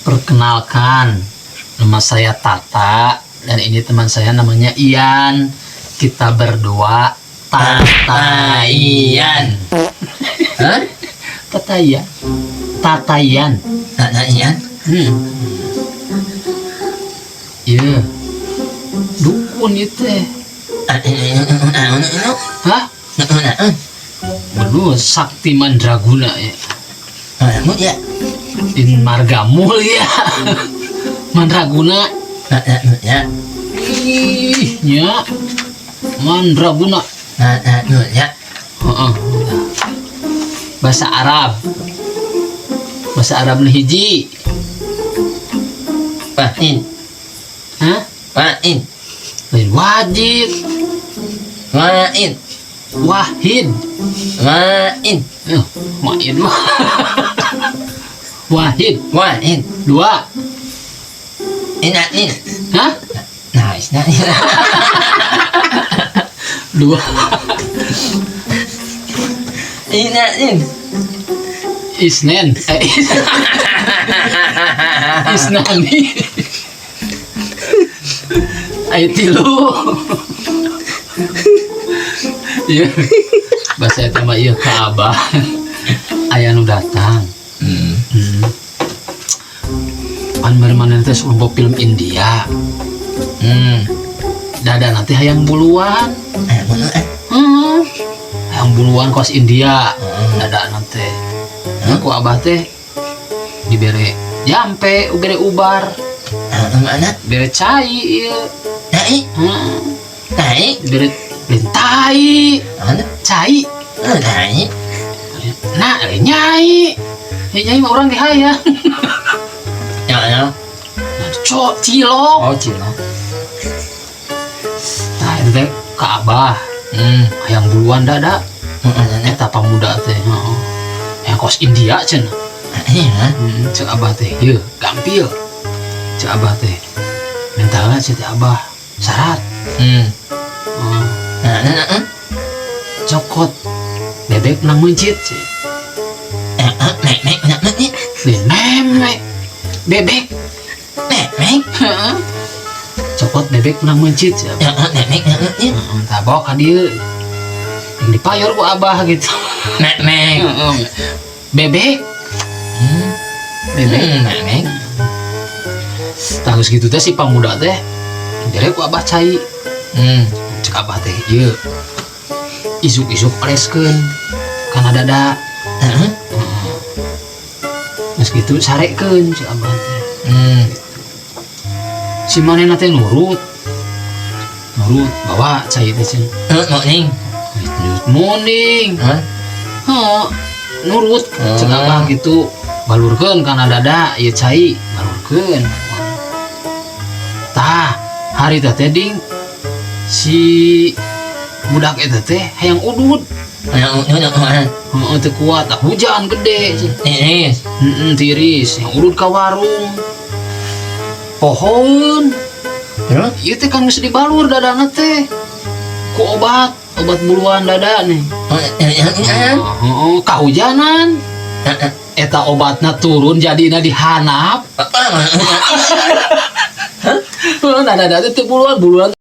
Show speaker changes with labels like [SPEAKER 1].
[SPEAKER 1] Perkenalkan, nama saya Tata dan ini teman saya namanya Ian. Kita berdua Tataian.
[SPEAKER 2] Hah?
[SPEAKER 1] Tataian. Tataian.
[SPEAKER 2] Tataian.
[SPEAKER 1] Iya. Dukun itu teh. Hah? Waduh, Sakti Mandraguna ya.
[SPEAKER 2] Ya.
[SPEAKER 1] In Marga Mulia. Mandraguna.
[SPEAKER 2] Ya.
[SPEAKER 1] Ih, nya. Mandraguna.
[SPEAKER 2] Ya.
[SPEAKER 1] Heeh. Bahasa Arab. Bahasa Arab nu hiji.
[SPEAKER 2] Wahid.
[SPEAKER 1] Hah?
[SPEAKER 2] Wahid.
[SPEAKER 1] Lain wajib.
[SPEAKER 2] Wahid.
[SPEAKER 1] Wahid.
[SPEAKER 2] Wahid.
[SPEAKER 1] Eh, wahid. Wahid.
[SPEAKER 2] Wahid.
[SPEAKER 1] Dua.
[SPEAKER 2] Inain.
[SPEAKER 1] Hah?
[SPEAKER 2] Nice, nice.
[SPEAKER 1] Dua.
[SPEAKER 2] Inain.
[SPEAKER 1] Isnen. Eh, Isnani. Ayo tilu. Iya. Bahasa eta mah ieu ka Abah. Aya nu datang. Pan maneh teh loba film India. Dada nanti hayang buluan. Hayang buluan kos India. Dada nanti. Ku Abah teh dibere jampe, bere ubar,
[SPEAKER 2] Mana?
[SPEAKER 1] Bere cai ieu.
[SPEAKER 2] Tai. Tai.
[SPEAKER 1] Bere lain tai,
[SPEAKER 2] Mana?
[SPEAKER 1] Cai.
[SPEAKER 2] Tai.
[SPEAKER 1] Nah, lain nyai. Ya, nyai mah urang ge hayang.
[SPEAKER 2] Ya, ya.
[SPEAKER 1] Cok, cilok.
[SPEAKER 2] Oh, cilok.
[SPEAKER 1] Nah, itu teh ka Abah. Hayang buluan dada. Eta pamuda teh, heeh. Yang kos India cenah.
[SPEAKER 2] Iya.
[SPEAKER 1] Cek Abah teh, ieu gampil. Cek Abah teh. Mentalna cek teh Abah syarat.
[SPEAKER 2] Nah, nah, nah.
[SPEAKER 1] Cokot bebek menang mencit cek.
[SPEAKER 2] Mek, mek, mek, mek,
[SPEAKER 1] Lain memek. Bebek.
[SPEAKER 2] Mek, mek.
[SPEAKER 1] Heeh. Cokot bebek menang mencit cek Abah.
[SPEAKER 2] Ya, mek, mek, mek, mek.
[SPEAKER 1] Heeh, tah bawa ka dieu. Yang dipayor ku Abah gitu.
[SPEAKER 2] Mek, mek.
[SPEAKER 1] Heeh. Bebek, bebek.
[SPEAKER 2] Mek, mek.
[SPEAKER 1] Tah geus kitu teh si pamuda teh dibere ku Abah cai. Cek Abah teh ieu. Isuk-isuk oleskeun kana dada.
[SPEAKER 2] Heeh.
[SPEAKER 1] Geus kitu sarekeun cek Abah teh. Si manehna teh nurut. Nurut bawa cai teh cenah.
[SPEAKER 2] Morning.
[SPEAKER 1] Morning.
[SPEAKER 2] Hah?
[SPEAKER 1] Heeh. Nurut cek Abah gitu. Balurkeun kana dada ieu cai, balurkeun. Tah, hari teh teh ding si budak eta teh hayang udud.
[SPEAKER 2] Yang yang
[SPEAKER 1] Heeh, teu kuat, tah hujan gede cenah.
[SPEAKER 2] Tiris.
[SPEAKER 1] Heeh, tiris, yang udud ka warung. Pohon,
[SPEAKER 2] Terus?
[SPEAKER 1] ieu teh kan geus dibalur dadana teh. Ku obat, obat buluan dada nih.
[SPEAKER 2] Oh, yang yang
[SPEAKER 1] Heeh, kahujanan. Eta obatna turun jadina dihanap. Heuh, dada teh teu buluan, buluan.